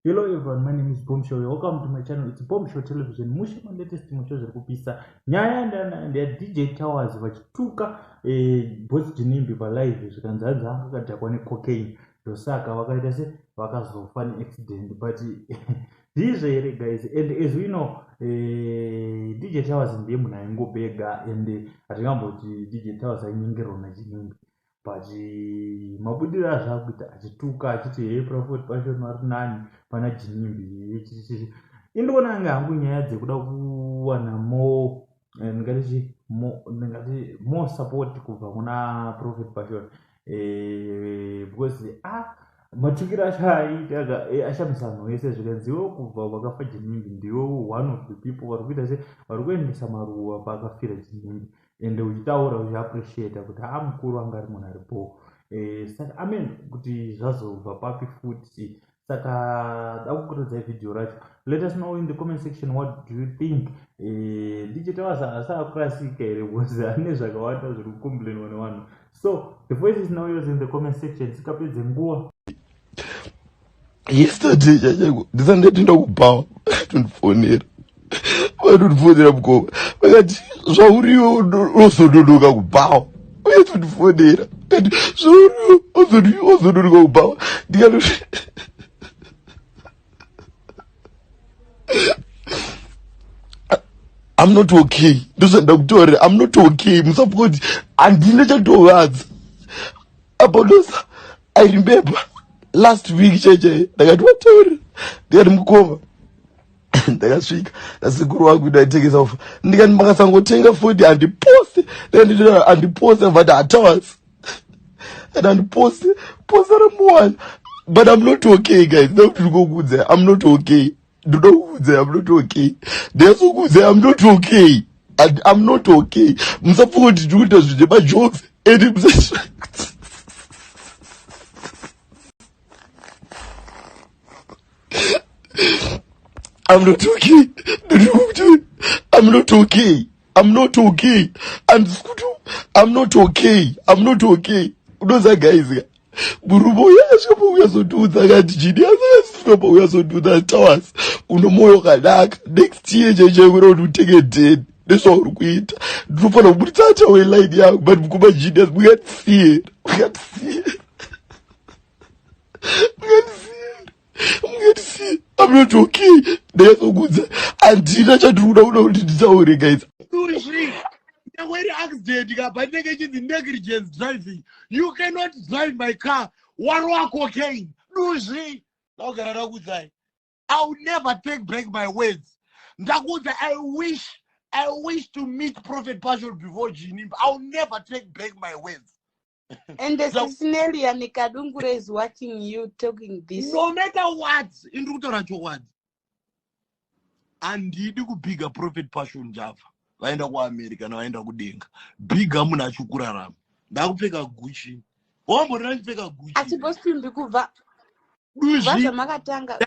Hello everyone, my name is Bombshell. Welcome to my channel. It's Bombshell Television. Mushe ma latest mushe zviri kupisa. Nyaya yandana ndeya DJ Towers vachituka Boss Ginimbi pa live zvikanzi hanzi anga akadhakwa ne cocaine. Ndosaka vakaita se vakazofa ne accident but ndizvo here guys and as we know DJ Towers ndiye munhu aingobega and hatingamboti DJ Towers ainyengerwa naGinimbi. But mabudiro azvakuita achituka achiti hey Prophet Passion vari nani pana Ginimbi chichichi indikuona ange hangu nyaya dzekuda kuwana more ndingati chi more ndingati more support kubva kuna Prophet Passion because matukiro acho aiita ashamisa vanhu vese zvikanzi iwe kubva vakafa Ginimbi ndiwe one of the people vari kuita se vari kuendesa maruva paakafira Ginimbi ende uchitaura uchiappreciata kuti haa mukuru anga ari munhu ari bho. Saka amen kuti zvazobva papi futi. Saka da kukuradzai video racho. Let us know in the comment section what do you think. DJ Towers asakurasika here because ane zvakawanda zviri kucomplainwa nevanhu. So the voice is now yours in the comment section. Sikapedze nguva. Yesterday chaiko ndisati ndaenda kubhawa vatondifonera vatondifonera mukoma vakati zvauriwo unozononoka kubhawa uyatondifonera kati zvauriwo ozononoka kubhawa ndikati I'm not okay ndozvandida kutaurira I'm not okay musafunga kuti handina chandovadza apo ndosa I remember last week chaichai ndakati wataurira ndikati mukoma ndakasvika nasekuru wangu ndaitengesa ufa ndikati makasangotenga foni handipose ndikati handipose but hatawasi and handipose posa ramuwana but I'm not okay guys ndakuti ndikokuudza I'm not okay ndoda kukuudza I'm not okay ndiyatsokuudza I'm not okay and I'm not okay musafunga kuti ndiri kuita zvinhu zvemajokes and musa I'm not okay ndiri kuti I'm not okay I'm not okay andisi kuti I'm not okay I'm not okay unoziva guys ka murume uyu akasvika pauyazondiudza akati chini asakasvika pauyazondiudza Towers une mwoyo wakanaka next year chaichai kuda kuti utenge den nezvauri kuita ndinofanira kuburitsa tawe line yangu but mukoma Genius mukatisiye mukatisiye mukatisiye mukatisiye I'm not okay ndakazokudza handina chandiri kuda kuda kuti nditaure guys. Nyangwe iri accident ka but inenge ichinzi negligence driving. You cannot drive my car warwa cocaine. Duzvi. Ndakugara ndakuudzai. I will never take back my words. Ndakuudza I wish to meet Prophet Passion before Ginimbi. I will never take back my words. And the Sisnelia Nikadungure is watching you talking this. No matter what, indiri kutaura chokwadi. Handidi kubhiga Prophet Passion Java. Vaenda kuAmerica navaenda kudenga. Bhiga munhu achikurarama. Ndakupfeka Gucci. Wamborira ndichipfeka Gucci. Asi Boss Tumbi kubva kubva zvamakatanga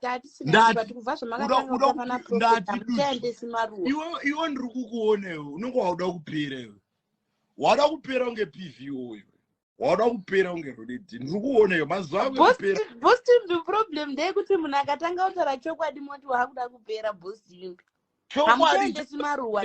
tatisina but kubva zvamakatanga kutamba naProphet hamuchaendesi maruwa. Iwe ndiri kukuona iwe unenge wauda kupera iwe. Wada kupera kunge PVO iwe. Wada kupera kunge Rodedi. Ndiri kuona iwe mazuva angu ekupera. Boss Tumbi problem ndeyekuti munhu akatanga kutaura chokwadi moti waakuda kupera Boss Tumbi. Chokwadi Hamuchaendesi maruwa.